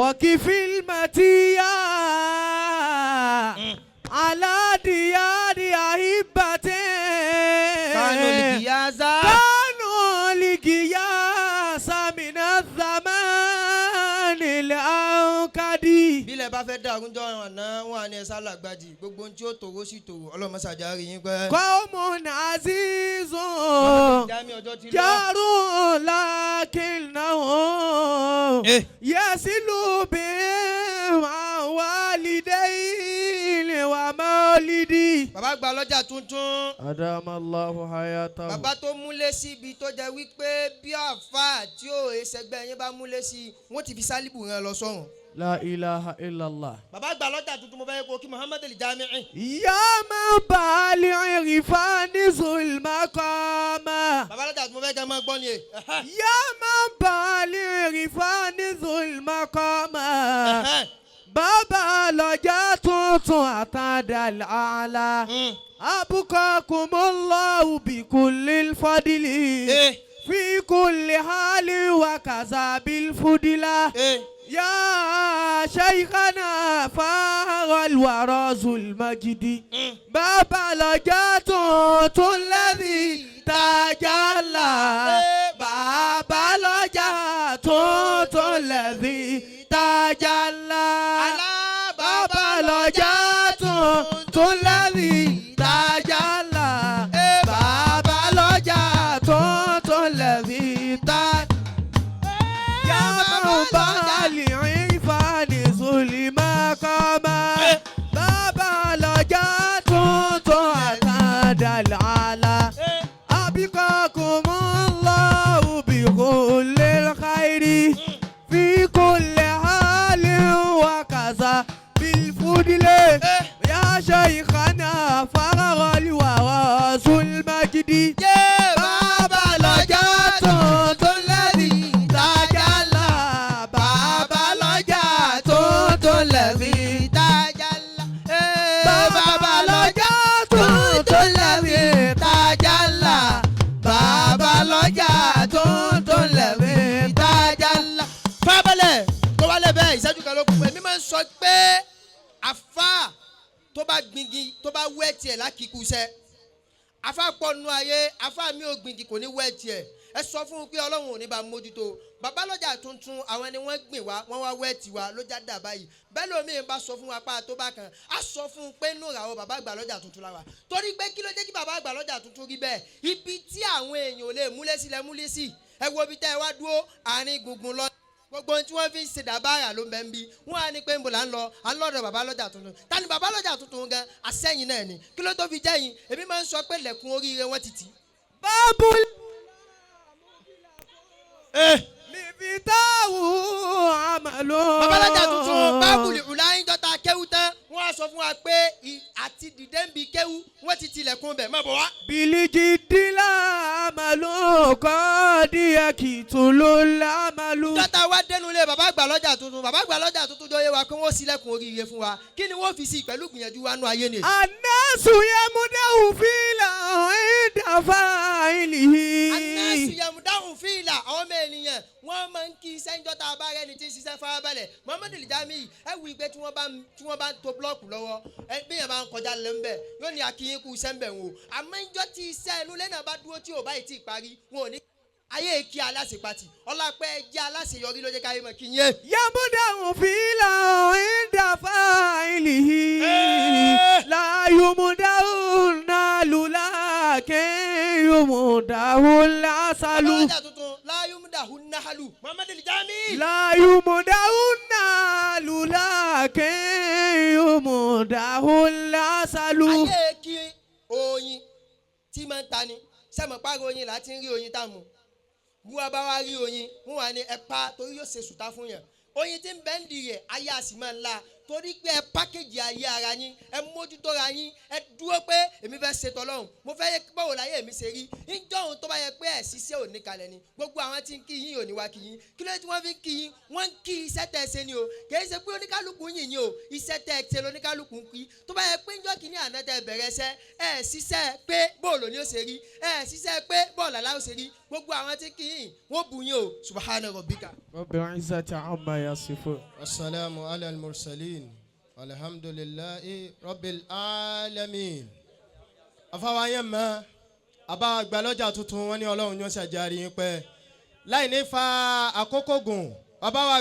وكف المتيا على ديار أحبتي. كانوا الجيازة. كانوا الجياس من الزمان الأنكد. Bílẹ̀ bá fẹ́ dàrú jọ àná, wọn à ní ẹ sálà gbajì, gbogbo ohun tí ó tòró sí tòró, ọlọ́mọṣàjà rí yín pẹ́. قوم عزيز Jami, ọjọ́ ti lọ. جار لكنه Eh. يصل بهم عن والدين ومولدي. Bàbá gba lọ́jà tuntun. أدام الله حياته. Bàbá tó múlé sí ibi tó jẹ́ wípé bí àáfàá tí ó ṣẹgbẹ́ yín bá múlé sí, wọ́n ti fi sálíbù rán lọ sọ́run. لا إله إلا الله. Bàbá gba lọ́jà tuntun, mo fẹ́ kó kí Muhammad al-Jami'i. يا من بالعرفان ذو المقام. Bàbá lọ́jà tuntun, mo fẹ́ kẹ́ máa gbọ́ ni e. يا من بالعرفان ذو المقام. Bàbá lọ́jà tuntun àtàdàlà. أبقاكم الله بكل الفضل في كل حال وكذا بالفضلة. يا شيخنا فار الورى ذو المجد. Bàbá lọ́jà tuntun الذي تجلى. Bàbá lọ́jà tuntun الذي تجلى. Bàbá lọ́jà tuntun الذي تجلى. Bàbá lọ́jà tuntun الذي تجلى. يا من بالعرفان ذو المقام. Bàbá lọ́jà tuntun àtàdàlà. أبقاكم الله بكل الخير في كل حال وكذا بالفضل. يا شيخنا فرغ الورى ذو المجد. Bàbá lọ́jà tuntun الذي تجلى. Bàbá lọ́jà tuntun الذي تجلى. Bàbá lọ́jà tuntun الذي تجلى. Bàbá lọ́jà tuntun الذي تجلى. Fábẹ́lẹ̀ tó wálé bẹ́ẹ̀, ìṣẹ́jú kan ló kù. Èmi máa ń sọ pé àfa tó bá gbingi, tó bá wẹ́ tiẹ̀ lákìkú iṣẹ́, afa pọ̀ nù ayé, afa mi ò gbingi, kò ní wẹ́ tiẹ̀. Ẹ sọ fún un pé Ọlọ́run ò ní bá mójútó. Bàbá lọ́jà tuntun, àwọn ẹni wọ́n gbìn wá, wọ́n wá wẹ́ tiwa ló já dà báyìí. Bẹ́ẹ̀ lómi bá sọ fún wa pa tó bá kan, á sọ fún un pé nù ràwọ̀ bàbá àgbà lọ́jà tuntun la wà, torí pé kí ló dé kí bàbá àgbà lọ́jà tuntun rí bẹ́ẹ̀? Ibi tí àwọn èèyàn ò lè múlé sílẹ̀ múlé sí, ẹ wo ibi tẹ́ ẹ wá dúró, àárín gbùngbùn lọ, gbogbo ohun tí wọ́n fi ń ṣe dàbára ló ń bẹ ń bí. Wọ́n á ní pé ń bò là ń lọ, à ń lọ́dọ̀ bàbá lọ́jà tuntun. Ta ni bàbá lọ́jà tuntun gan? Asẹ́yìn náà ni. Kí ló tó fi jẹ́yìn? Èmi máa ń sọ pé lẹ̀kùn oríire wọn ti tì. باب مفتاح عمل. Bàbá lọ́jà tuntun, báàbùlì ìlànà dọ́ta kéwú tán, wọ́n á sọ fún wa pé àti dìde ń bi kéwú, wọ́n ti tilẹ̀kùn bẹ̀, má bọ̀ wá. بالجد لا عمل قد يقتل العمل. Dọ́tà wa dénú lé bàbá àgbà lọ́jà tuntun, bàbá àgbà lọ́jà tuntun jọ yé wa pé wọ́n ṣílẹ̀kùn oríire fún wa. Kí ni wọ́n fi sí pẹ̀lú gbìyànjú wa nú ayé ni? الناس يمدح فيلا عند فاعله. الناس يمدح فيلا. Àwọn ọmọ ènìyàn, wọ́n máa ń kí sẹ́ńjọ́ tá a bá rẹ́ni tí ń ṣiṣẹ́ farabalẹ̀. Muhammadu Lijami, ẹ wí pé tí wọ́n bá ń to block lọ́wọ́, ẹ bí yẹn bá ń kọjá lẹ́ ń bẹ̀, yóò ní akínyín kú iṣẹ́ ń bẹ̀ wò. Àmọ́ ìjọ tí iṣẹ́ ẹnu lẹ́nà bá dúró tí ò báyìí tí ì parí, wọn ò ní ayé kí aláṣepatì. Ọlápẹ́ jẹ́ aláṣeyọrí ló jẹ́ káyé mọ̀ kí n yé. يمدح فيلا عند فاعله. لا يمدح النال لكن يمدح العسل. Ọlọ́jà tuntun, لا يمدح النحل, Muhammadu Lijami. لا يمدح النال لكن يمدح العسل. Ayé kí oyin tí máa ń ta ni sẹ́mi pàrọ̀ oyin là á ti ń rí oyin tá a mú. Bí wọ́n bá wá rí oyin, wọ́n wà ní ẹ̀pá torí yóò ṣe sùtá fún yàn. Oyin tí ń bẹ́ ń di rẹ̀, ayé a sì máa ń la. Torí pé ẹ pákéjì ayé ara yín, ẹ mójútó ra yín, ẹ dúró pé èmi fẹ́ ṣe tọ́lọ́run, mo fẹ́ yẹ báwo láyé mi ṣe rí. Níjọ́ òun tó bá yẹ pé ẹ̀ ṣiṣẹ́ òní kalẹ̀ ni, gbogbo àwọn tí ń kí yín ò ní wá kí yín. Kí ló dé tí wọ́n fi ń kí yín? Wọ́n ń kí iṣẹ́ tẹ́ ẹ ṣe ni o. Kì í ṣe pé oníkálukú yìn yín o, iṣẹ́ tẹ́ ẹ ṣe lóníkálukú ń kí. Tó bá yẹ pé níjọ́ kìíní àná tẹ́ ẹ bẹ̀rẹ̀ iṣẹ́, ẹ ṣiṣẹ́ pé bóòlù ni ó ṣe rí, ẹ ṣiṣẹ́ pé bóòlù àlá ó ṣe rí, gbogbo àwọn tí kì í wọ́n bù yín o. Subhana rabbika. Rabbil izzati amma yasifun. Wasalaamu ala al-mursalin, alhamdulillahi rabbil alamin. Afáwa yẹn mọ́ àbá àgbàlọ́jà tuntun, wọn ní Ọlọ́run yóò ṣàjàrí yín pẹ́ láì ní fa àkókò gùn bàbá wa.